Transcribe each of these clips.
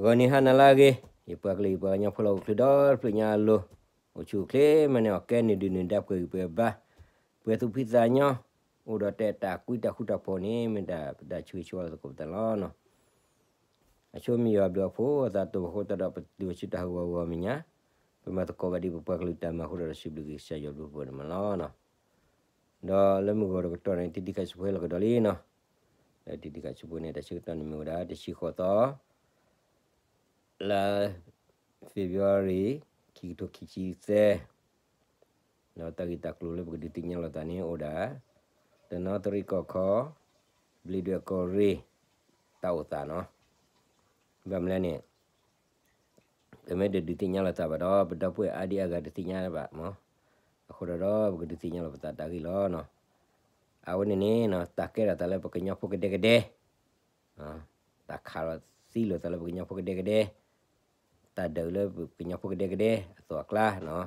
ဂီၤနံၤဟါနၤလၢအဂ့ၤ, ယပှၤကလုာ်ယပှၤကညီဖိလၢဟီၣ်ခိၣ်ချၢဒီတဖျၢၣ်ညါအလိၤ, အိၣ်ဆူၣ်အိၣ်ချ့မ့ၢ်န့ၣ် အီၣ်ကဲနုာ်ဒုၣ်နုာ်ဒါပှဲၤဂံၢ်ပှဲၤဘါ, ပှဲၤသူၣ်ဖှံသးညီ, အိၣ်ဒီးတၢ်အဲၣ်တၢ်ကွံတၢ်ဃူတၢ်ဖိးန့ၣ် မ့ၢ်တၢ်ပတၢ်ဆိၣ်ဂ့ၤဆိၣ်ဝါလၢသကိးပသးလီၤနီၤ. အဆိမ့ၢ်ယွၤဘျုးအဖှိၣ်အသးတအိၣ်ဘၣ်အဃိသတးဒီး ပတုၤဆူတၢ်ဟးဂီၤဂီၤမဲာ်ညါ, ပမၤသကိးဂၤဒ်ပပှၤကလုာ်တၢ်မၤအဃိသတးဒီး စံးဘျုးက့ၤကစၢ်ယွၤဘျုးဖှိၣ်န့ၣ်မးလီၤနီၤ. ဒီးလၢမုၢ်ဂီၤတကတီၢ်န့ၣ် တံၤတံၤခးဆူဖိဟဲလီၤကဒီးလံနီၤ. လၢတံၤတံၤခးဆူဖိန့ၣ် တၢ်ဆၢကတီၢ်န့ၣ်မ့ၢ်ဝဲဒၣ် တဆံဃိးသီ လါ February ခံကထိခံဆံသၢ, ဒီးတၢ်ဂ့ၢ်တၢ်ကျိၤလၢပကဒုးသ့ၣ်ညါလိာ်သးန့ၣ်အိၣ်ဒၣ် တနီသရံၣ်ကီၢ်ခီ, ဘျံးဒွဲၣ်ကီၢ်ရ့ၣ်, တၢ်အိၣ်သးနီၤ. ဘၣ်မနုၤလဲၣ်န့ၣ် ပမ့ၢ်တဒုးသ့ၣ်ညါလိာ်သးဘၣ်ဒီး ပဒီပုၢ်ဝဲၢ်အါဒံအါဂၤတသ့ၣ်ညါဘၣ်မး, အဃိဒီးဒီးပကဒုးသ့ၣ်ညါလိာ်ပသးတၢ်ဂ့ၢ်လီၤနီၤ. အဝဲန့ၣ်န့ၣ် တၢ်ကဲထီၣ်သးလၢပကညီဖိကဒဲကဒဲ တၢ်ခးလီၤသံလိာ်သးလၢပကညီဖိကဒဲကဒဲ, တၢ်ဒုးလၢပကညီဖိကဒဲကဒဲအသိးအကျါနီၤ.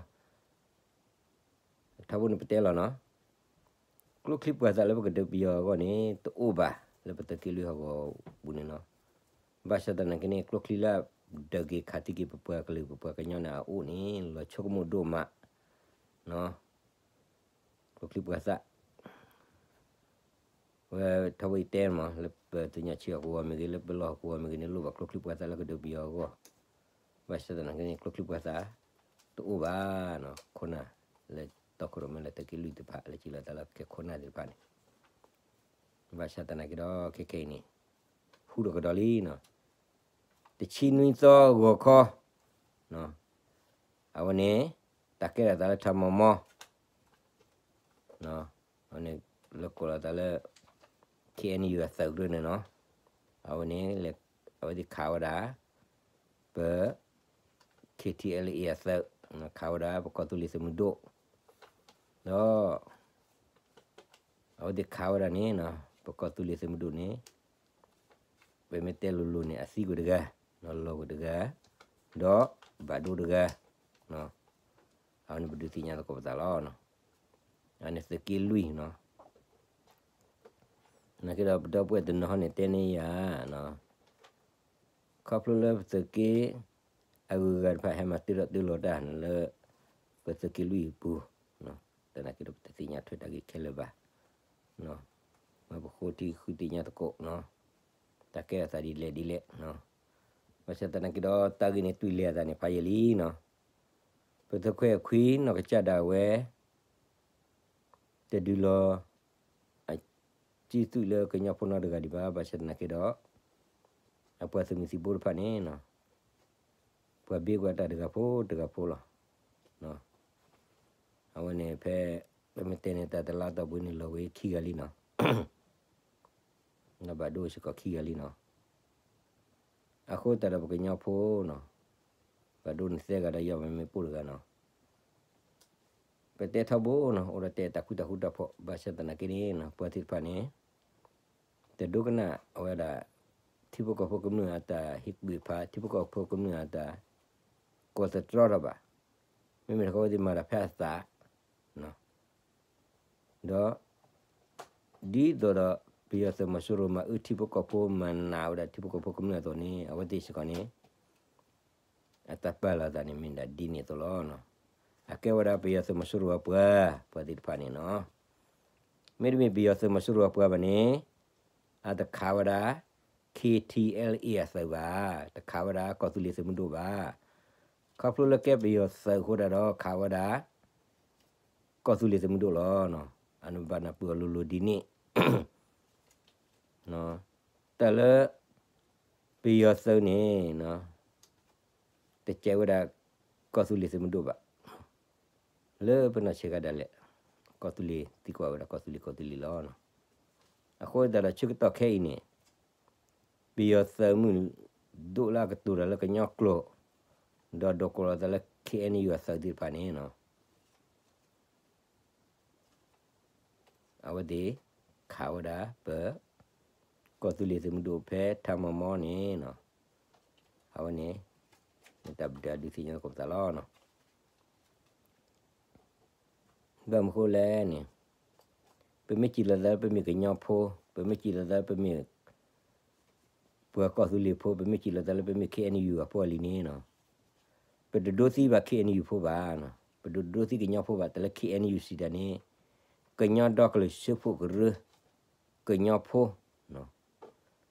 ထီဘိန့ၣ်ပတဲလီၤနီၤ, ကျိချံပှၤသးလၢပကဒုးပယီၤအဂီၢ်န့ၣ် တအိၣ်ဘၣ်လၢပသုးက့လွံၢ်ဟီၣ်ကဝီၤပူၤန့ၣ်နီၤ. ဘၣ်ဆၣ်သနာ်က့န့ၣ် ကျိချံလၢဒုးက့ၤခးသံက့ၤပပှၤကလုာ်ပပှၤကညီန့ၣ်အအိၣ်န့ၣ် လီၤဆိကမိၣ်ဒိၣ်မး ကျိချံပှၤသး ဝဲထီဘိယတဲမး လၢပသ့ၣ်ညါဆံးဟီၣ်ကဝီၤမ့ၢ်ဂ့ၤ လၢပလီၢ်ဟီၣ်ကဝီၤမ့ၢ်ဂ့ၤန့ၣ် လိၣ်ဘၣ်ကျိချံပှၤသးလၢကဒုးပယီၤအဂီၢ်, ဘၣ်ဆၣ်သနာ်က့န့ၣ် ကျိချံပှၤသး တအိၣ်ဘၣ်နီၤ, ခိၣ်နၢ် လၢတီခိၣ်ရိၣ်မဲလၢသုးက့လွံၢ်တဖၣ် လၢစံးလီၤသးလၢကဲခိၣ်နၢ်သ့ၣ်တဖၣ်န့ၣ်, ဘၣ်ဆၣ်သနာ်က့ဒီး ခဲခဲအံၤန့ၣ် ဟူးထီၣ်ကဒီးလံနီၤ, တဆံနွံသီဂီၤခီ အဝဲန့ၣ် တၢ်ကဲထီၣ်သးလၢထးမီၤမီ အဝဲန့ၣ် လၢကိးလီၤသးလၢ ခ့ၣ်အဲၣ်ယူၣ်အသုးကရၢန့ၣ်နီၤ, အဝဲန့ၣ် အဝဲသ့ၣ်ခးဝဲဒၣ် ပ ခ့ၣ်ထံၣ်အဲလ်အ့ၣ်အသုး, ခးဝဲဒၣ်ပကီၢ်သူလ့ၤသုးမုၢ်ဒိၣ်, ဒီး အဝဲသ့ၣ်ခးဝဲဒၣ်န့ၣ် ပကီၢ်သူလ့ၤသုးမုၢ်ဒိၣ်န့ၣ် ပမ့ၢ်တဲလိၤလိၤန့ၣ် အသံကွံာ်တဂၤ, လီၤကွံာ်တဂၤ, ဒီးဘၣ်ဒိတဂၤ, အဝဲန့ၣ်ပဒုးသ့ၣ်ညါသကိးပသးလီၤ. အန့ၣ်သုးက့လွံၢ်နီၤ, နာ်က့ဒီးပဒီပုၢ်ဝဲၢ်တနီၤဟီန့ၣ်တဲန့ၢ်ယၤ ခီဖျိလၢပသုးက့ အဂုၤအဂၤတဖၣ်ဟဲမၤတ့ထီၣ်တ့လီၤတၢ်လၢ ပသုးက့လွံၢ်အပူၤ, သနာ်က့ဒီးပတသ့ၣ်ညါထွဲတၢ်ဂ့ၢ်ခဲလၢာ်ဘၣ်, မ့ၢ်ပဃိထံဃုသ့ၣ်ညါသကိးနီၤ, တၢ်ကဲထီၣ်သးဒ်လဲၣ်ဒ်လဲၣ်, ဘၣ်ဆၣ်သနာ်က့ဒီးတၢ်ဂ့ၢ်န့ၣ်တွံၢ်လဲၤအသးန့ၣ်ဖးယံာ်လံနီၤ, ပသုးခွဲးခွံနီၢ်ကစၢ်ဒၣ်ဝဲ တဒုးလီၤ အစုသွံၣ်လၢကညီဖိနီတဂၤဒံးဘၣ်, ဘၣ်ဆၣ်သနာ်က့ဒီး အပှၤသုးမုၢ်သံၣ်ဘိတဖၣ်န့ၣ် ပှၤဘ့ကွၢ်တၢ်တဂၤဖိတဂၤဖိလီၤ. အဝဲန့ၣ်ဖဲ ပမ့ၢ်တဲန့ၣ် တၢ်တလါအတီၢ်ပူၤန့ၣ် လီၤဝဲခံဂၤလံနီၤ, ဒီးဘၣ်ဒိစ့ၢ်ကီးခံဂၤလံနီၤ. အဃိသတးဒီးပကညီဖိနီၤ, ဘၣ်ဒိန့ၣ်သၢဂၤဒီးယီၢ်မ့မ့ၢ်ပိၢ်တဂၤနီၤ. ပတဲထီဘိနီၤ အိၣ်ဒီးတၢ်အဲၣ်တၢ်ကွံတၢ်ဃူတၢ်ဖိး ဘၣ်ဆၣ်သနာ်က့န့ၣ် ပှၤသ့ၣ်တဖၣ်န့ၣ် တဒိကနၣ်အဝဲဒၣ် ထံဖိကီၢ်ဖိကမျၢၢ်အတၢ်ဟ့ၣ်ကူၣ်ဖး ထံဖိကီၢ်ဖိကမျၢၢ်အတၢ် ကိးသတြီတၢ်ဘၣ်. မ့မ့ၢ်တခီဝဲသ့ၣ်မၤတၢ်ဖဲအသး ဒီး ဒ်သိးဒီး ပယီၤသုးမီၤစိရိၤမၤအၢထံဖိကီၢ်ဖိ မၤနးဝဲဒၣ်ထံဖိကီၢ်ဖိကမျၢၢ်အသိးန့ၣ် အဝဲသ့ၣ်စ့ၢ်ကီးန့ၣ် အတၢ်ပာ်လီၤသးန့ၣ် မ့ၢ်ဒၣ်ဒ်န့ၣ်အသိးလီၤ. အကဲဝဲဒၣ်ပယီၤသုးမီၤစိရိၤအပှၤ ပှၤသ့ၣ်တဖၣ်န့ၣ်နီၤ. မ့တမ့ၢ်ပယီၤသုးမီၤစိရိၤအပှၤဘၣ်န့ၣ် အတခးဝဲဒၣ် ခ့ၣ်ထံၣ်အဲလ်အ့ၣ်အသုးဘၣ်, တခးဝဲဒၣ်ကီၢ်သူလ့ၤသုးမုၢ်ဒိၣ်ဘၣ်. ခီဖျိလၢကဲပယီၤသုးအဃိဒၣ်ဒီး ခးဝဲဒၣ် ကီၢ်သူလ့ၤသုးမုၢ်ဒိၣ်လီၤ. အန့ၣ်ဘၣ်နၢ်ပၢၢ်အီၤလိၤလိၤဒ်န့ၣ် တၢ်လၢ ပယီၤသုးန့ၣ် တကဲဝဲဒၣ် ကီၢ်သူလ့ၤသုးမုၢ်ဒိၣ်ဘၣ်. လၢပနီၢ်ဆဲးဂၤဒၣ်လဲာ် ကီၢ်သူလ့ၤသံကွၢ်ဝဲဒၣ်ကီၢ်သူလ့ၤကီၢ်သူလ့ၤလီၤ. အဃိသတးဒီးဆၢကတီၢ်ခဲအံၤန့ၣ် ပယီၤသုးမုၢ်ဒိၣ်လၢအကတိၤတၢ်လၢကညီကျိာ် ဒီးဒိးကိးလီၤသးလၢ ခ့ၣ်အဲၣ်ယူၣ်အသုးသ့ၣ်တဖၣ်န့ၣ် အဝဲသ့ၣ် ခးဝဲဒၣ်ပ ကီၢ်သူလ့ၤသုးမုၢ်ဒိၣ်ဖဲထးမီၤမီန့ၣ် အဝဲန့ၣ် မ့ၢ်တၢ်ပဒုးသ့ၣ်ညါသကိးပသးလီၤ. ဘၣ်မနုၤဃိလဲၣ်န့ၣ် ပမ့ၢ်စံးလီၤသးလၢပမ့ၢ်ကညီဖိ ပမ့ၢ်စံးလီၤသးလၢပမ့ၢ် ပှၤကီၢ်သူလ့ၤဖိ ပမ့ၢ်စံးလီၤသးလၢပမ့ၢ် K N U အဖိအလံၤန့ၣ်နီၤ, ပတဒိသံဘၣ် K N U ဖိဘၣ်နီၤ, ပတဒိသံကညီဖိဘၣ်, တၢ်လၢ K N U စံးတၢ်န့ၣ် ကညီဒီကလုာ်စၢဖှိၣ်ကရၢ, ကညီဖိ,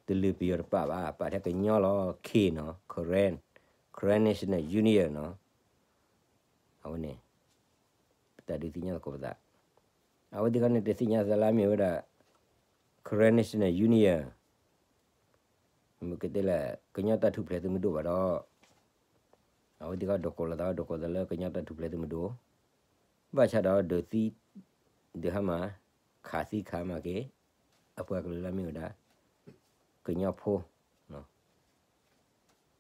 တလုာ်ပယီၤတပာ်ဘၣ်, ပာ်ထဲကညီလီၤ, K နီၤ, Karen, Karen National Union နီၤ, အဝဲန့ၣ် ပတၢ်ဒုးသ့ၣ်ညါသကိးပသး, အဝဲသ့ၣ်ခီန့ၣ် တသ့ၣ်ညါသးလၢအမ့ၢ်ဝဲဒၣ် Karen National Union, မ့ၢ်ကတဲလၢ ကညီတၢ်ထူၣ်ဖျဲးသုးမုၢ်ဒိၣ်ဘၣ်ဒီး, အဝဲသ့ၣ်ခီဒိးကိးလီၤသး ဒိးကိးသးလၢကညီတၢ်ထူၣ်ဖျဲးသုးမုၢ်ဒိၣ်, ဘၣ်ဆၣ်ဒီးဒုးသံ ဒုးဟါမၢ်, ခးသံခးမၢ်က့ၤ အပှၤကလုာ်လၢအမ့ၢ်ဝဲဒၣ် ကညီဖိ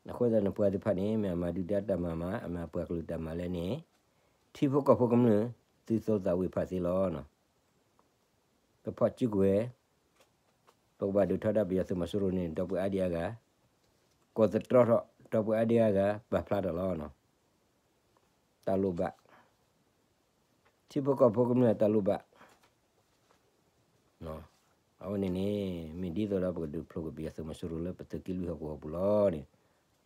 အဃိသတးန့ၣ် ပှၤသ့ၣ်တဖၣ်န့ၣ် မ့ၢ်အမၤဒုၣ်ဒါတၢ်မၤမး, အမၤပှၤကလုာ်တၢ်မၤလဲၣ်န့ၣ်, ထံဖိကီၢ်ဖိကမျၢၢ် သုသီသးဝံၣ်ဖးသ့လီၤ. ပဖီၣ်စုကဝဲၤ, ပကဘၣ်ဒုးထီဒါပယီၤသုးမီၤစိရိၤန့ၣ် ဒီပုၢ်ဝဲၢ်အါဒံအါဂၤ, ကိးသတြီထီၣ် ဒီပုၢ်ဝဲၢ်အါဒံအါဂၤ ပာ်ဖျါထီၣ်လီၤ. တၢ်လိၣ်ဘၣ်, ထံဖိကီၢ်ဖိကမျၢၢ်တၢ်လိၣ်ဘၣ် အဝဲန့ၣ်န့ၣ် မ့ၢ်ဒ်သိးဒီးပကဒုးဖျိက့ၤပယီၤသုးမီၤစိရိၤလၢပသုးက့လွံၢ်ဟီၣ်ကဝီၤပူၤလီၤန့ၣ်,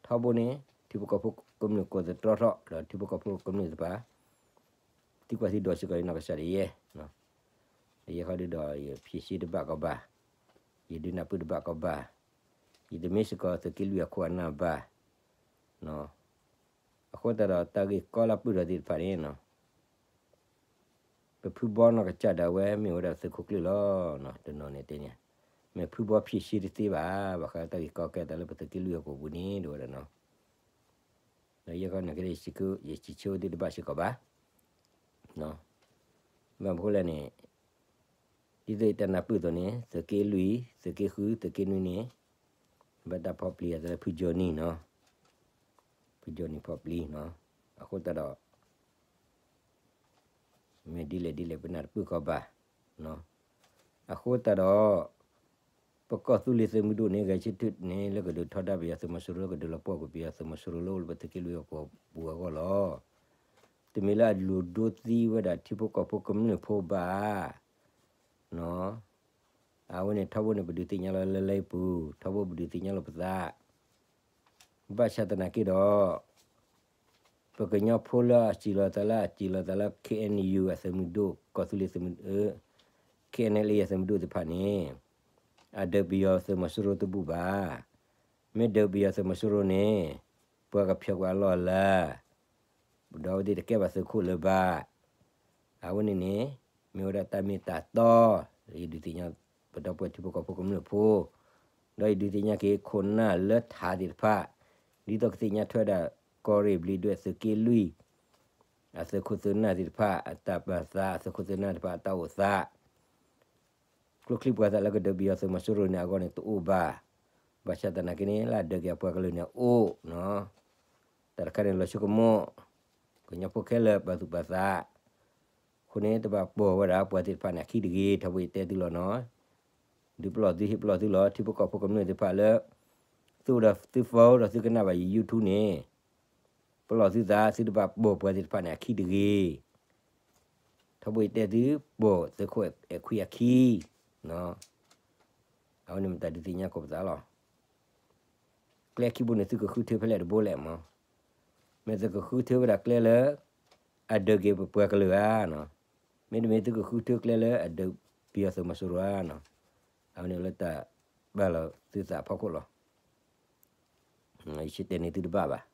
ထီဘိန့ၣ် ထံဖိကီၢ်ဖိကမျၢၢ်ကိးသတြီထီၣ် ဒီးထံဖိကီၢ်ဖိကမျၢၢ်တဖၣ် သံကွၢ်သံဒိးစ့ၢ်ကီးယနီၢ်ကစၢ်ဒၣ်ယဲ, ဒ်ယဲခီဒုဒီး ယဖြေရှင်းတဘၣ်ကီးဘၣ်, ယဒုးနၢ်ပၢၢ်တဘၣ်ကီးဘၣ်, ယတမ့ၢ်စ့ၢ်ကီးသုးက့လွံၢ်အခိၣ်အနၢ်ဘၣ်. အဃိသတးဒီးတၢ်ဂ့ၢ်ကီလၢပုၢ်ဒီးသ့ၣ်တဖၣ်န့ၣ် ပဖုဘီနီၢ်ကစၢ်ဒၣ်ဝဲမ့ၢ်ဝဲဒၣ်သုးခိၣ်ကျၢၢ်လီၤ. တနီၤန့ၣ်တဲန့ၣ်, မ့ၢ်ဖုဘီဖြေရှင်းတသ့ဘၣ်, ဘၣ်ဃးတၢ်ဂ့ၢ်ကီကဲသးလၢပသုးက့လွံၢ်ဟီၣ်ကဝီၤပူၤန့ၣ် ဒ်ဝဲဒၣ်နီၤ, ဒီးယဲခီန့ၣ်က့ ယစံးဆၢဝဲသ့ၣ်တဘၣ်စ့ၢ်ကီးဘၣ်. ဘၣ်မနုၤဃိလဲၣ်န့ၣ်, ဒ်သိးယတၢ်နၢ်ပၢၢ်အသိးန့ၣ် သုးက့လွံၢ်, သုးက့ဃု, သုးက့နွံန့ၣ် ဘၣ်တၢ်ဖီၣ်ပျံၤအသးလၢဖုကၠီနံၤနီၤ, ဖုကၠီနံၤဖီၣ်ပျံၤနီၤ, အဃိသတးဒီး မ့ၢ်ဒ်လဲၣ်ဒ်လဲၣ်ပနၢ်တပၢၢ်ကီးဘၣ်. အဃိသတးဒီး ပကီၢ်သူလ့ၤသုးမုၢ်ဒိၣ်န့ၣ် ဂဲၤဆၢထၢၣ်န့ၣ် လၢကဒုးထီဒါပယီၤသုးမီၤစိရိၤ လၢကဒုးလီၤပှီၢ်ကွံာ်ပယီၤသုးမီၤစိရိၤလၢအိၣ်လၢပသုးက့လွံၢ်ဟီၣ်ကဝီၤပူၤအဂီၢ်လီၤ. တမ့ၢ်လၢအဒုးဒိသံဝဲဒၣ်ထံဖိကီၢ်ဖိကမျၢၢ်ဖိဘၣ်. အဝဲန့ၣ်ထီဘိန့ၣ် ပဒုးသ့ၣ်ညါလီၤလၢလံာ်ပူၤ, ထီဘိပဒုးသ့ၣ်ညါလီၤပသး ဘၣ်ဆၣ်သနာ်က့ဒီး ပကညီဖိလၢအစံးလီၤသးလၢ အစံးလီၤသးလၢ K N U အသုးမုၢ်ဒိၣ် ကီၢ်သူလ့ၤသုးမုၢ်, K N L A အသုးမုၢ်ဒိၣ်သ့ၣ်တဖၣ်န့ၣ် အဒုးပယီၤသုးမီၤစိရိၤတဘူၣ်ဘၣ်. မ့ၢ်ဒုးပယီၤသုးမီၤစိရိၤန့ၣ် ပှၤကဖျိးကွံာ်အလီၢ်အလၤ, ဒီးအဝဲသ့ၣ်တကဲဘၣ်သုးခိၣ်လၢၤဘၣ်. အဝဲန့ၣ်န့ၣ် မ့ၢ်ဝဲဒၣ်တၢ်မ့ၢ်တၢ်တီ, ယဒုးသ့ၣ်ညါ ပဒီပုၢ်ဝဲၢ်ထံဖိကီၢ်ဖိကမျၢၢ်ဖိ, ဒီးယဒုးသ့ၣ်ညါက့ၤခိၣ်နၢ်လၢထးသ့ၣ်တဖၣ်, ဒ်သိးကသ့ၣ်ညါထွဲဒၣ် ကီၢ်ရ့ၣ်ဘျံးဒွဲၣ်သုးက့လွံၢ် အသုးခိၣ်သုးနၢ်သ့ၣ်တဖၣ် အတၢ်ပာ်သး, အသုးခိၣ်သုးနၢ်တဖၣ်အတၢ်အိၣ်သး ကျိချံမျိာ်သၣ်လၢကဒုးပယီၤသုးမီၤစိရိၤန့ၣ်အဂီၢ်န့ၣ်တအိၣ်ဘၣ်. ဘၣ်ဆၣ်သနာ်က့န့ၣ် လၢအဒုးက့ၤအပှၤကလုာ်န့ၣ်အိၣ်နီၤ. တၢ်တခါန့ၣ်လီၤဆိကမိၣ်, ကညီဖိခဲလၢာ်ပာ်သူၣ်ပာ်သး, အဃိန့ၣ် တဘၣ်ပိာ်ဝဲဒၣ်ပှၤသ့ၣ်တဖၣ်န့ၣ်အခံတဂ့ၤ, ထီဘိယတဲသုလီၤနီၤ. ဒုးပလီၢ်သုဟ့ၣ်ပလီၢ်သုလီၤ, ထံဖိကီၢ်ဖိကမျၢၢ်သ့ၣ်တဖၣ်လၢ သုအိၣ်ဒီးသု phone ဒီးသုကနၣ်ဘၣ်ယ YouTube န့ၣ် ပလီၢ်သုသး သုတဘၣ်ပိာ်ပှၤသ့ၣ်တဖၣ်န့ၣ်အခံတဂ့ၤ. ထီဘိယတဲသု ပိာ်သုးခိၣ်အဲၣ်ခွံအခံ, အဝဲန့ၣ်မ့ၢ်တၢ်ဒုးသ့ၣ်ညါကိးပသးလီၤ. ကျဲခံဘိန့ၣ် သုကဃုထၢဖဲလဲၣ်တဘိလဲၣ်မး, မ့ၢ်သုကဃုထၢဝဲဒၣ်ကျဲလၢ အဒုးက့ၤပပှၤကလုာ်ဧါနီၤ, မ့တမ့ၢ်သုကဃုထၢကျဲလၢအဒုးပယီၤသုးမီၤစိရိၤဧါနီၤ, အဝဲန့ၣ်လၢတၢ် ဘၣ်လီၤသုသးအဖီခိၣ်လီၤ. ယတဲန့ၢ်သုတဘၣ်ဘၣ်.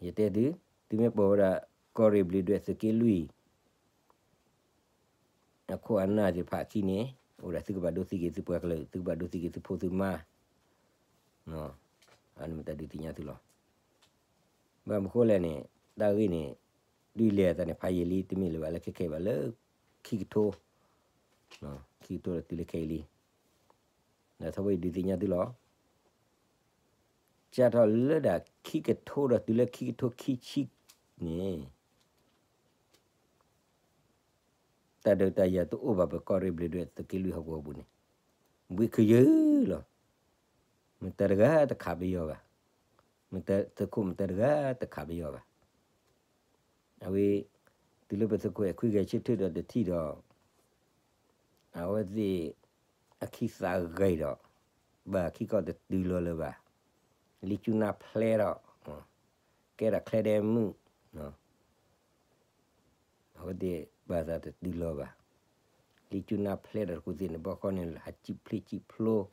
ယတဲသု, သုမ့ၢ်ပိာ်ဝဲဒၣ် ကီၢ်ရ့ၣ်ဘျံးဒွဲၣ်သုးက့လွံၢ် အခိၣ်အနၢ်သ့ၣ်တဖၣ်အခံန့ၣ် အိၣ်ဒၣ်သုကဘၣ်ဒိသံက့ၤသုပှၤကလုာ်, သုကဘၣ်ဒိသံက့ၤသုဖိသုမါ, အန့ၣ်မ့ၢ်တၢ်ဒုးသ့ၣ်ညါသုလီၤ. ဘၣ်မနုၤဃိလဲၣ်န့ၣ်, တၢ်ဂ့ၢ်န့ၣ် ဒုးလဲၤအသးန့ၣ် ဖးယံာ်လံ, တမ့ၢ်လၢၤဘၣ်လၢခဲခဲအံၤဘၣ်, လၢခံကထိ, ခံကထိဒီးတုၤလၢခဲအံၤလံ. ဒီးထီဘိယဒုးသ့ၣ်ညါသုလီၤ. စးထီၣ်လၢဒၣ်ခံကထိဒီးတုၤလၢခံကထိခံဆံန့ၣ် တၢ်ဒုးတၢ်ယၤတအိၣ်ဘၣ်ပကီၢ်ရ့ၣ်ဘျံးဒွဲၣ်သုးက့လွံၢ်ဟီၣ်ကဝီၤပူၤန့ၣ်, ဘှံးခုယုၢ်လီၤ. မတၤတဂၤတခးပယီၤဘၣ်. မတၤသုးခိၣ်မတၤတဂၤတခးပယီၤဘၣ်. အဝဲ တုၤလၢပသုးခိၣ်အဲၣ်ခွံဂဲၤဆၢထၢၣ်ဒီးတထံၣ်ဒီး အဝဲသ့ၣ်အခံသးဂဲၤဒီး ဘၣ်ခံကီၢ်တတုၤလီၤလၢၤဘၣ်. လံာ်ကူနၢ်ဖျဲးဒီး ကဲဒၣ်ချဲဒဲမုၣ်, အဝဲသ့ၣ်ဘၣ်သးတတုၤလီၤဘၣ်. လံာ်ကူနၢ်ဖျဲးဒီးတကူၣ်သ့ၣ်န့ၣ် ဘၣ်ဃီန့ၣ် ဟးစံၣ်ဖျ့စံၣ်ဖျိ, ဒ်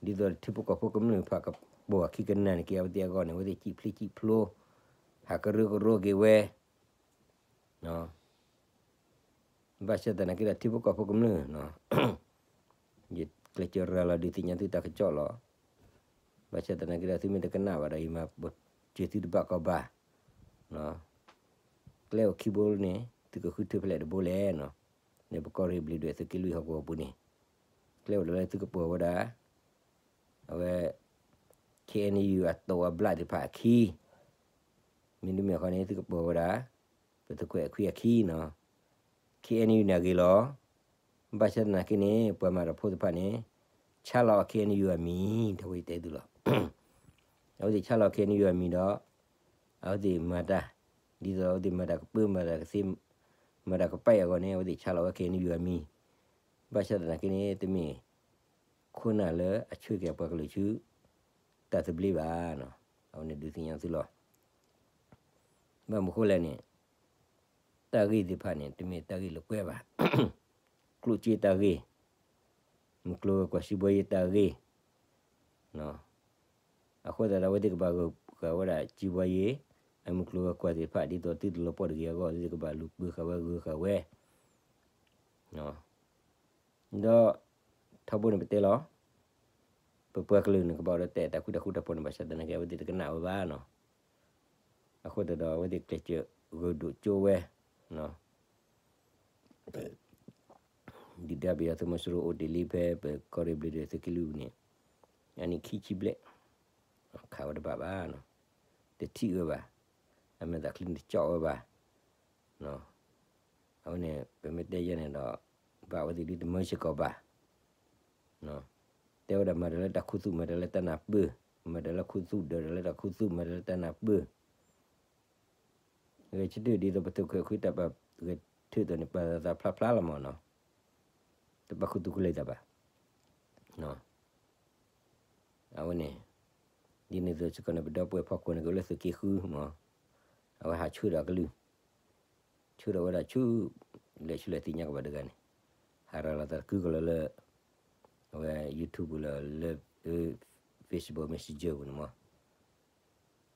သိးထံဖိကီၢ်ဖိကမျၢၢ်တဖၣ်ကပိာ်အခံကနၣ်န့ၣ်က့ၤ အဝဲသ့ၣ်အဂီၢ်န့ၣ် အဝဲသ့ၣ်စံၣ်ဖျ့စံၣ်ဖျိ, ဟးကရၢကရိက့ၤဝဲ ဘၣ်ဆၣ်သနာ်က့ဒီး ထံဖိကီၢ်ဖိကမျၢၢ်, ယကျဲးစၢးရၤလီၤဒုးသ့ၣ်ညါသုတၢ်ကစီၣ်လီၤ. ဘၣ်ဆၣ်သနာ်က့ဒီး သုမ့ၢ်တကနၣ်ဘၣ်ဒီး ယမၤစၢၤသုတဘၣ်ကီဘၣ်. ကျဲအိၣ်ခံဘိန့ၣ် သုကဃုထၢဖဲလဲၣ်တဘိလဲၣ်နီၤ. လၢပကီၢ်ရ့ၣ်ဘျ့းဒွဲၣ်သုးက့လွံၢ်ဟီၣ်ကဝီၤပူၤန့ၣ် ကျဲအိၣ်ဒီးလၢသုကပၢၤဝဲဒၣ် အဝဲ ခ့ၣ်အဲၣ်ယူၣ် အတိာ်အဘျးသ့ၣ်တဖၣ်အခံ, မ့တမ့ၢ်ဃီန့ၣ် သုကပၢၤဝဲဒၣ် ပသုးခိၣ်အဲၣ်ခွံအခံနီၤ. ခ့ၣ်အဲၣ်ယူၣ်န့ၣ်အဂ့ၤလီၤ. ဘၣ်ဆၣ်သနာ်က့န့ၣ် ပှၤမၤတၢ်ဖိသ့ၣ်တဖၣ်န့ၣ် ဆါလီၤ ခ့ၣ်အဲၣ်ယူၣ် အမံၤ တၢ်ဝဲယတဲသုလီၤ. အဝဲသ့ၣ်ဆါလီၤ ခ့ၣ်အဲၣ်ယူၣ် အမံၤဒီး အဝဲသ့ၣ်မၤတၢ် ဒ်သိးအဝဲသ့ၣ်မၤတၢ်ကပၢ မၤတၢ်ကသ့ မၤတၢ်ကပာ်အဂီၢ်န့ၣ် အဝဲသ့ၣ်ဆါလီၤဝဲ ခ့ၣ်အဲၣ်ယူၣ် အမံၤ. ဘၣ်ဆၣ်သနာ်က့န့ၣ် တမ့ၢ်ခိၣ်နၢ်လၢအဆှၢက့ၤအပှၤကလုာ်ဆူ တၢ်သဘျ့ဘၣ်နီၤ. အဝဲန့ၣ်ဒုးသ့ၣ်ညါသုလီၤ. ဘၣ်မနုၤဃိလဲၣ်န့ၣ် တၢ်ဂ့ၢ်သ့ၣ်တဖၣ်န့ၣ် တမ့ၢ်တၢ်ဂ့ၢ်လၢကွဲဘၣ်. ကျိၣ်စ့တၢ်ဂ့ၢ်, မုၢ်ကျိၤဝဲၤကွာ်စံးဘီယ့တၢ်ဂ့ၢ်, အဃိသတးဒီး အဝဲသ့ၣ်ကဘၣ်ဂၢၢ်ဃာ်ဝဲဒၣ်စံးဘီယ့ အမုၢ်ကျိၤဝဲၤကွာ်သ့ၣ်တဖၣ် ဒ်သိးသုတလီၤပှီၢ်တဂ့ၤအဂီၢ် သုကဘၣ်လူၤပၢဃာ်ဝဲဂၢၢ်ဃာ်ဝဲ ဒီးထီဘိန့ၣ်ပတဲလီၤ, ပပှၤကလုာ်န့ၣ် ကဘၣ်အိၣ်ဒီးတၢ်အဲၣ်တၢ်ကွံတၢ်ဃူတၢ်ဖိးန့ၣ် ဘၣ်ဆၣ်သနာ်က့ အဝဲသ့ၣ်တကနၣ်ဝဲဘၣ်နီၤ. အဃိသတးဒီး အဝဲသ့ၣ်ကျဲးစၢးဂုာ်ဒိၣ်ကၠိဝဲ, ဒုၣ်ဒါပယီၤသုးမီၤစိရိၤအိၣ်တ့ၢ်လံဖဲ ပကီၢ်ရ့ၣ်ဘျ့းဒွဲၣ်သုးက့လွံၢ်ပူၤန့ၣ် အနံၣ်ခံဆံဘျဲၣ်, ခးဝဲတဘၣ်ဘၣ်, တထံၣ်ဝဲဘၣ်, အမဲာ်သးချံတကၠီဝဲဘၣ်. အဝဲန့ၣ် ပမ့ၢ်တဲယဲန့ၣ်ဒီး ဘၣ်အဝဲသ့ၣ်ဒ်တမၢစ့ၢ်ကီးဘၣ်. တဲဝဲဒၣ်မၤတၢ်လၢတၢ်ခူသူၣ် မၤတၢ်လၢတၢ်နၢ်ပၢၢ်, မၤတၢ်လၢခူသူၣ်ဒၢးတၢ်လၢတၢ်ခူသူၣ် မၤတၢ်လၢတၢ်နၢ်ပၢၢ်, ဂဲၤဆၢထၢၣ်ဒ်သိးပသုးခိၣ်အဲၣ်ခွံတၢ်ပာ်ဂဲၤဆၢထၢၣ်အသိးန့ၣ် ပာ်သးဖျါဖျါလီၤမးနီၤ, တပာ်ခူသူၣ်ခူလံသးဘၣ်. အဝဲန့ၣ် ဒ်န့ၣ်အသိးစ့ၢ်ကီးန့ၣ် ပဒီပုၢ်ဝဲၢ်ဖီခိၣ်န့ၣ် ကအိၣ်လၢသုးက့ဃုမး, အဝဲဟးဆှၢဒီးအကလုၢ် ဆှၢဒီးဝဲဒၣ်ဆူ လဲၤဆူလဲၣ်သ့ၣ်ညါကဘၣ်တဂၤန့ၣ်, ဟးရၤလီၤသးတကုကလီၤလၢ အဝဲ YouTube ပူၤလီၤလၢ Facebook Messenger ပူၤန့ၣ်မး,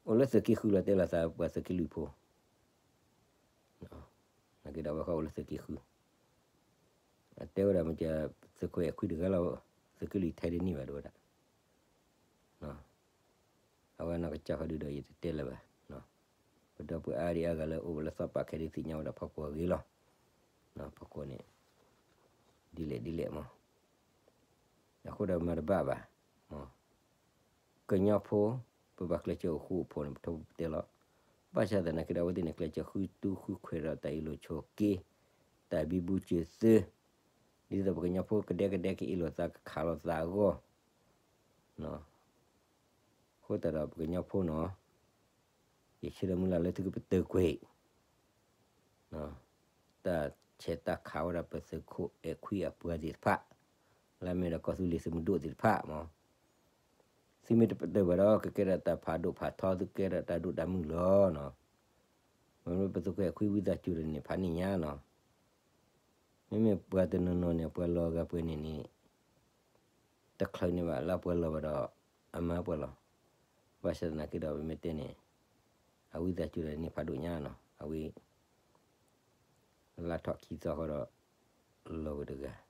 အိၣ်လၢသုးက့ဃုလီၤ တဲလီၤသးပှၤသုးက့လွံၢ်ဖိ, နာ်က့ဒီးအဝဲဃီအိၣ်လၢသုးက့ဃု, အတဲဝဲဒၣ်မ့ၢ်က သုးခိၣ်အဲၣ်ခွံတဂၤလီၤ, သုးက့လွံၢ်ထဲဒ်န့ၣ်ဘၣ်ဒဝဲဒၣ် အဝဲနီၢ်ကစၢ်ဃီဒုဒီးယတတဲလၢၤဘၣ်, ပဒီပုၢ်ဝဲၢ်အါဒံအါဂၤလၢအိၣ်လၢသီပာ်ခဲဒုးသ့ၣ်ညါဝဲဒၣ်ဖီခိၣ်အဂ့ၢ်လီၤ. ဖီခိၣ်န့ၣ် ဒ်လဲၣ်ဒ်လဲၣ်မး, အဃိဒီးမၤတဘၣ်ဘၣ်, ကညီဖိ ပဘၣ်ကျဲးစၢးအိၣ်ဃူအိၣ်ဖိးန့ၣ် ပထီဘိပတဲလီၤ, ဘၣ်ဆၣ်သနာ်က့ဒီး အဝဲသ့ၣ်န့ၣ် ကျဲးစၢးဃုတူဃုခွဲးဒီးတၢ်အ့ၣ်လိာ်ဆိးက့, တၢ်ဘံဘူစၢၤသု, ဒ်သိးပကညီဖိကဒဲကဒဲကအ့ၣ်လိာ်သးကခးလိာ်သးအဂီၢ် အဃိသတးဒီးပကညီဖိနီၤ, ယဆၢလၢမုၢ်လၢ်လၢသုကပတုာ်ကွံာ် တၢ်ဆဲးတၢ်ခးဝဲဒၣ်ပသုးခိၣ်အဲၣ်ခွံအပှၤသ့ၣ်တဖၣ်, လၢအမ့ၢ်ဒီးကီၢ်သူလ့ၤသုးမုၢ်ဒိၣ်သ့ၣ်တဖၣ်မး, သုမ့ၢ်တပတုာ်ဘၣ်ဒီး ကကဲထီၣ်တၢ်ဖးဒိၣ်ဖးထီ သုကဲထီၣ်တၢ်ဒိၣ်တၢ်မုၢ်လီၤနီၤ, မ့မ့ၢ်ပသုးခိၣ်အဲၣ်ခွံဝံသးစူၤတန့ၣ် ဖးန့ၢ်ညါနီၤ မ့မ့ၢ်ပှၤတနီၤနီၤန့ၣ် ပှၤလီၤဂာ်ပှဲၤန့ၣ်န့ၣ် တချုးန့ၣ်ဘၣ် လၢပှၤလီၤဘၣ်ဒီး အမၤပှဲၤလီၤ. ဘၣ်ဆၣ်သနာ်က့ဒီး ပမ့ၢ်တဲန့ၣ် အဝံသးစူၤဒီးန့ၣ်ဖးဒိၣ်ညါနီၤ အဝံ လါထီၣ်ခံသီဃီဒီး လီၤဝဲတဂၤ,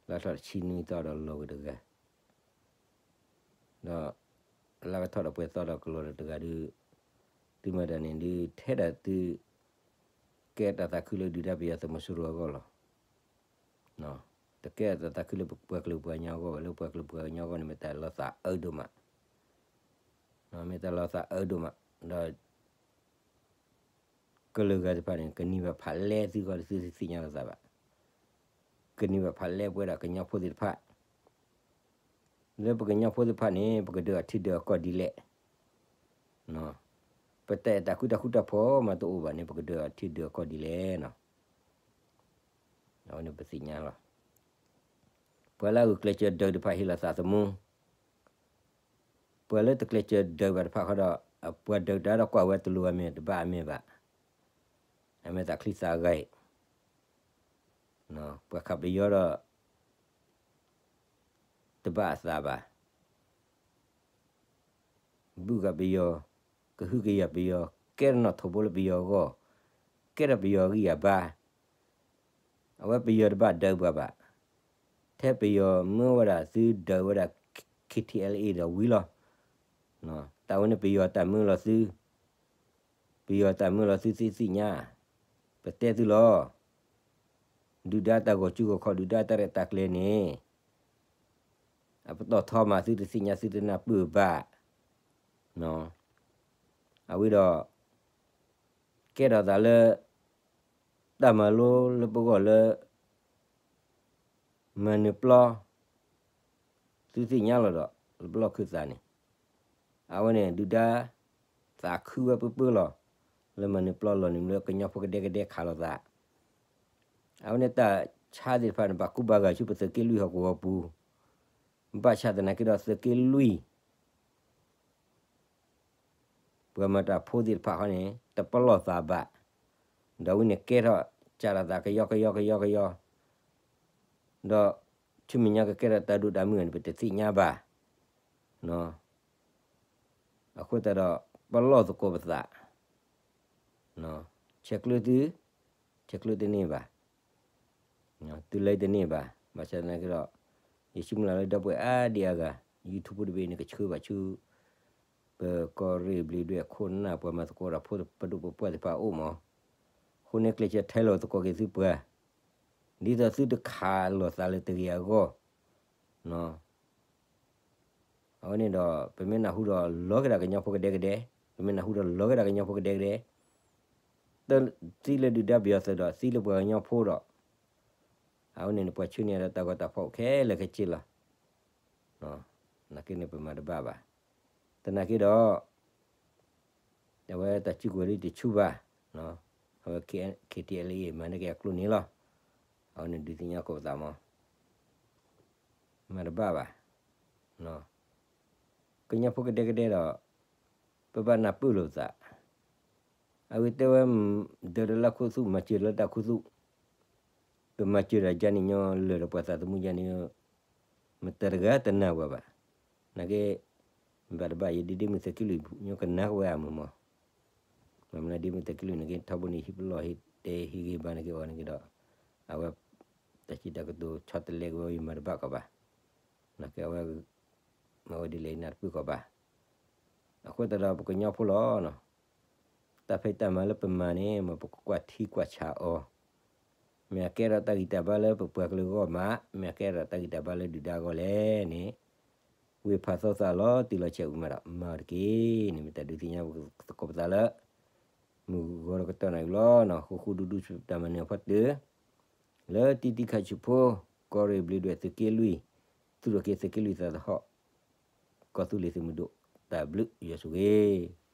လါထီၣ်တဆံနွံသီဒီးလီၤဝဲတဂၤ ဒီး လါကထီၣ်ဒီးပှဲၤသီဒီးကလီၤဒီးတဂၤဒုး သုမၤတၢ်န့ၣ်ဒုး ထဲဒၣ်သု ကဲတၢ်သးခုလၢဒုၣ်ဒါပယီၤသုးမီၤစိရိၤအဂီၢ်လီၤ. တကဲတၢ်သးခုလၢပှၤကလုာ်ပှၤကညီအဂီၢ်ဘၣ် လၢပှၤကလုာ်ပှၤကညီအဂီၢ်န့ၣ် မ့ၢ်တၢ်လီၤသးအၢဒိၣ်မး, မ့ၢ်တၢ်လီၤသးအၢဒိၣ်မး, ဒီး ကလုာ်ဂၤတဖၣ်န့ၣ် ကန့ၢ်ဘၣ်ဖးလဲသုဂီၢ်သုသ့ၣ်ညါလီၤသးဘၣ်, ကန့ၢ်ဘၣ်ဖးလဲပဝဲဒၣ်ကညီဖိသ့ၣ်တဖၣ် လၢပကညီဖိသ့ၣ်တဖၣ်န့ၣ် ပကဒၢအီၤထံဒၢအကီၢ်ဒ်လဲၣ်, ပတၢ်အဲၣ်တၢ်ကွံတၢ်ဃူတၢ်ဖိးမးတအိၣ်ဘၣ်န့ၣ် ပကဒၢအီၤထံဒၢအကီၢ်ဒ်လဲၣ်နီၤ, အဝဲန့ၣ်ပသ့ၣ်ညါလီၤ. ပှၤလၢအဂုာ်ကျဲးစၢးဒုးတဖၣ်ဟ့ၣ်လီၤသးသမူ, ပှၤလၢတကျဲးစၢးဒုးဘၣ်တဖၣ်ဃီဒီး ပှၤဒုးတၢ်ဒီးကွၢ်ဝဲတလိၤအမဲာ်တဘၣ်အမဲာ်ဘၣ်, အမဲာ်သးချံသးဂဲၤ, ပှၤခးပယီၤဒီး တဘၣ်အသးဘၣ်. ဘုၣ်ကးပယီၤ, ကဟုကယာ်ပယီၤ, ကဲထီၣ်နီၣ်ထိးဘိလၢပယီၤအဂီၢ်, ကဲထီၣ်ပယီၤအဂံၢ်အဘါ, အဝဲပယီၤတဘၣ်ဒုးပှၤဘၣ်. ထဲပယီၤမၢဝဲဒၣ်သုဒုးဝဲဒၣ် K T L A ဒီးဝံၤလီၤ. တၢ်ဝဲန့ၣ်ပယီၤတၢ်မၢလီၤသု, ပယီၤတၢ်မၢလီၤသုသ့ၣ်သ့ၣ်ညါ, ပတဲသုလီၤ. ဒုၣ်ဒါတၢ်ဂီၤစုဂီၤခီၣ် ဒုၣ်ဒါတၢ်ရဲၣ်တၢ်ကျဲၤန့ၣ် အပတီၢ်ထီမးသုတသ့ၣ်ညါသုတနၢ်ပၢၢ်ဘၣ်. အဝဲဒီး ကဲထီၣ်သးလၢ တၢ်မၤလိလၢပဂီၢ်လၢ မၤနၢၤပျီ သုသ့ၣ်ညါလီၤဒီး လၢပလီၢ်ခၢၣ်သးန့ၣ် အဝဲန့ၣ်ဒုၣ်ဒါ သးခုဝဲပၢပၢလီၤ. လၢမၤနၢၤပျီလီၤန့ၣ် လၢကညီဖိကဒဲကဒဲခးလိာ်သး. အဝဲန့ၣ်တၢ်ဆါသ့ၣ်တဖၣ်န့ၣ် ဘၣ်ကူဘၣ်ဂာ်ဆူပသုးက့လွံၢ်ဟီၣ်ကဝီၤပူၤ, ဘၣ်ဆၣ်သနာ်က့ဒီးသုးက့လွံၢ် ပှၤမၤတၢ်ဖိသ့ၣ်တဖၣ်ဃီန့ၣ် တပလီၢ်သးဘၣ်, ဒီးဝဲန့ၣ်ကဲထီၣ် ကးထီၣ်သးကယီကယီကယီကယီ, ဒီးဆူမဲာ်ညါကကဲထီၣ်တၢ်ဒိၣ်တၢ်မုၢ်န့ၣ် ပတသ့ၣ်ညါဘၣ်. အဃိသတးဒီး ပလီၢ်သကိးပသး, ဆဲးကျၢသု, ဆဲးကျၢတန့ၢ်ဘၣ်, သုလဲတန့ၢ်ဘၣ်. ဘၣ်ဆၣ်သနာ်က့ဒီး ယဆိကမိၣ်လၢဒီပုၢ်ဝဲၢ်အါဒံအါဂၤ YouTube တဘ့ၣ်န့ၣ် ကဆှၢဘၣ်ဆူ ပကီၢ်ရ့ၣ်ဘျံးဒွဲၣ်ခိၣ်နၢ် ပှၤမၤသကိးတၢ်ဖိပဒိၣ်ပပှၢ်သ့ၣ်တဖၣ်အအိၣ်မး, အဃိန့ၣ်ကျဲးစၢးထဲလီၤသကိးက့ၤသုပှၤ, ဒ်သိးသုတခးလိာ်သးလၢတဂ့ၤအဂီၢ် အဝဲန့ၣ်ဒီး ပမ့ၢ်နၢ်ဟူဒီးလီၤက့ၤဒၣ်ကညီဖိကဒဲကဒဲ, ပမ့ၢ်နၢ်ဟူဒီးလီၤက့ၤဒၣ်ကညီဖိကဒဲကဒဲ, သံလၢဒုၣ်ဒါပယီၤသုးဒီး သံလၢပှၤကညီဖိဒီး အဝဲန့ၣ်န့ၣ် ပှၤဆှၢန့ၢ်ဒီးတၢ်ဂီၤတၢ်ဖီၣ်ခဲလၢာ်ခဲဆ့လီၤ. နာ်က့န့ၣ်ပမၤတဘၣ်ဘၣ်. သနာ်က့ဒီး အဝဲတၢ်စုကဝဲၤဒ်တဆူဘၣ်, အဝဲ K T L A မၤန့ၢ်က့ၤအကျိၤန့ၣ်လီၤ. အဝဲန့ၣ်ဒုးသ့ၣ်ညါကိးပသးမး, မၤတဘၣ်ဘၣ်. ကညီဖိကဒဲကဒဲဒီး ပဘၣ်နၢ်ပၢၢ်လိာ်ပသး, အဝဲတဲဝဲ ဒၢးဒီးလၢခိၣ်သူၣ် မၤစၢၤလၢတၢ်ခိၣ်သူၣ်, ပမၤစၢၤဒီးယါန့ၣ်ညီလၢာ်ဒီးပှၤသးသမူယါန့ၣ် မတၤတဂၤတနာ်ဝဲဘၣ်. နာ်က့ ဘၣ်တဘၣ် ယဒ့ဒ့မုၢ်သုးက့လွံၢ် ညီကနၣ်ကဝဲအမုာ်မး, မ့ၢ်မနုၤဒ့မုၢ်သုးက့လွံၢ်န့ၣ်က့ ထီဘိန့ၣ် ဟံၣ်ပလီၢ်ဟံၣ်တဲဟံၣ်ဂ့ၤဘၣ်န့ၣ်က့ၤအီၤန့ၣ်က့ၤဒီး အဝဲ တၢ်စံးတၢ်ကတိၤဆီတလဲက့ၤဝဲ ယမၤတဘၣ်ကီးဘၣ်. နာ်က့အဝဲ မၤဝဲဒ်လဲၣ်နၢ်တပၢၢ်ကီးဘၣ်. အဃိသတးဒီးပကညီဖိလီၤ တၢ်ဖံးတၢ်မၤလၢပမၤန့ၣ် မ်ပကကွၢ်ထံကွၢ်ဆးအီၤ, မ့ၢ်အကဲထီၣ်တၢ်ဂံၢ်တၢ်ဘါလၢပပှၤကလုာ်အဂီၢ်မး မ့ၢ်အကဲထီၣ်တၢ်ဂံၢ်တၢ်ဘါလၢဒုၣ်ဒါအဂီၢ်လဲၣ်န့ၣ် ဝ့ၢ်ဖးသီသးလီၤတံၢ်လီၤဆဲးဝံၤမးဒီး မၤအီၤတက့ၢ်န့ၣ် မ့ၢ်တၢ်ဒုးသ့ၣ်ညါသကိးပသးလၢ မုၢ်ဂီၤဒီးကတီၢ်နၢ်အံၤလီၤ. ဃူဃူဒူဒူတၢ်မၤနၢၤအဖီတၢၢ် လၢတံၤတံၤခးဆူၣ်ဖိ ကီၢ်ရ့ၣ်ဘျံးဒွဲၣ်သုးက့လွံၢ် သူၣ်ထီၣ်က့ၤသုးက့လွံၢ်သးသဟီၣ် ကီၢ်သူလ့ၤသုးမုၢ်ဒိၣ် တၢ်ဘျုးယွၤဆိၣ်ဂ့ၤ